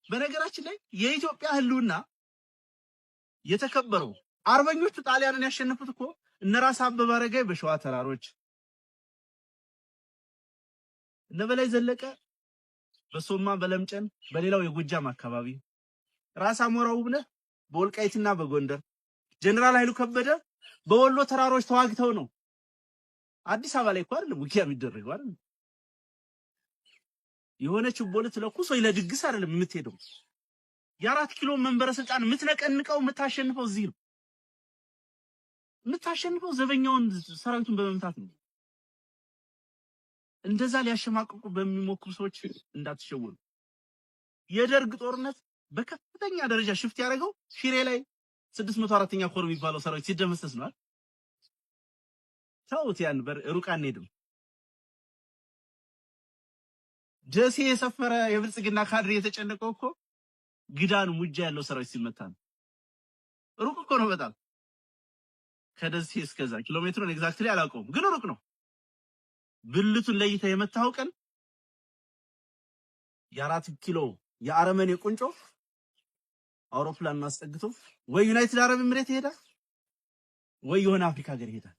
በነገራችን ላይ የኢትዮጵያ ህልውና የተከበረው አርበኞቹ ጣሊያንን ያሸነፉት እኮ እነ ራስ አበበ አረጋይ በሸዋ ተራሮች፣ እነ በላይ ዘለቀ በሶማ በለምጨን በሌላው የጎጃም አካባቢ፣ ራስ አሞራው ውብነህ በወልቃይትና በጎንደር፣ ጀነራል ኃይሉ ከበደ በወሎ ተራሮች ተዋግተው ነው። አዲስ አበባ ላይ እኮ አይደለም ውጊያ የሚደረገው አይደል? የሆነ ችቦ ልትለኩስ ወይ ለድግስ አይደለም የምትሄደው። የ4 ኪሎ መንበረ ስልጣን የምትነቀንቀው የምታሸንፈው እዚህ ነው። የምታሸንፈው ዘበኛውን ሰራዊቱን በመምታት ነው። እንደዛ ሊያሸማቅቁ በሚሞክሩ ሰዎች እንዳትሸወዱ። የደርግ ጦርነት በከፍተኛ ደረጃ shift ያደረገው ሽሬ ላይ 604ኛ ኮር የሚባለው ሰራዊት ሲደመሰስ ነው። ተውት፣ ያን ሩቅ አንሄድም። ደሴ የሰፈረ የብልጽግና ካድሬ የተጨነቀው እኮ ግዳን ሙጃ ያለው ሰራዊት ሲመታ ነው። ሩቅ እኮ ነው በጣም፣ ከደሴ እስከዛ ኪሎ ሜትሩን exactly አላውቀውም፣ ግን ሩቅ ነው። ብልቱን ለይተህ የመታው ቀን የ4 ኪሎ የአረመኔ ቁንጮ አውሮፕላን አስጠግቶ ወይ ዩናይትድ አረብ ኤምሬት ይሄዳል ወይ የሆነ አፍሪካ ሀገር ይሄዳል።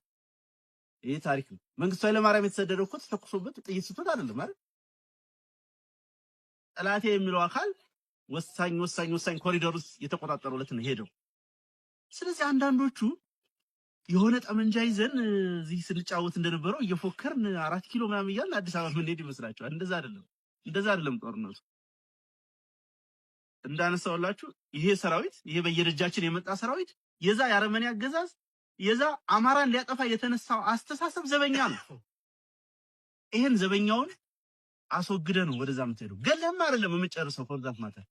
ይሄ ታሪክ ነው። መንግስቱ ኃይለማርያም የተሰደደው እኮ ተተኩሶበት ጥይት ስቶት አይደለም አይደል? ጠላቴ የሚለው አካል ወሳኝ ወሳኝ ወሳኝ ኮሪደር ውስጥ የተቆጣጠሩለት ነው ሄደው። ስለዚህ አንዳንዶቹ የሆነ ጠመንጃ ይዘን እዚህ ስንጫወት እንደነበረው እየፎከርን 4 ኪሎ ምናምን እያልን አዲስ አበባ የምንሄድ ይመስላችኋል። እንደዛ አይደለም፣ እንደዛ አይደለም ጦርነቱ። እንዳነሳውላችሁ ይሄ ሰራዊት፣ ይሄ በየደጃችን የመጣ ሰራዊት የዛ የአረመኔ አገዛዝ የዛ አማራን ሊያጠፋ የተነሳው አስተሳሰብ ዘበኛ ነው። ይሄን ዘበኛውን አስወግደ ነው ወደዛ የምትሄደው። ገለህም አይደለም የምጨርሰው። For that matter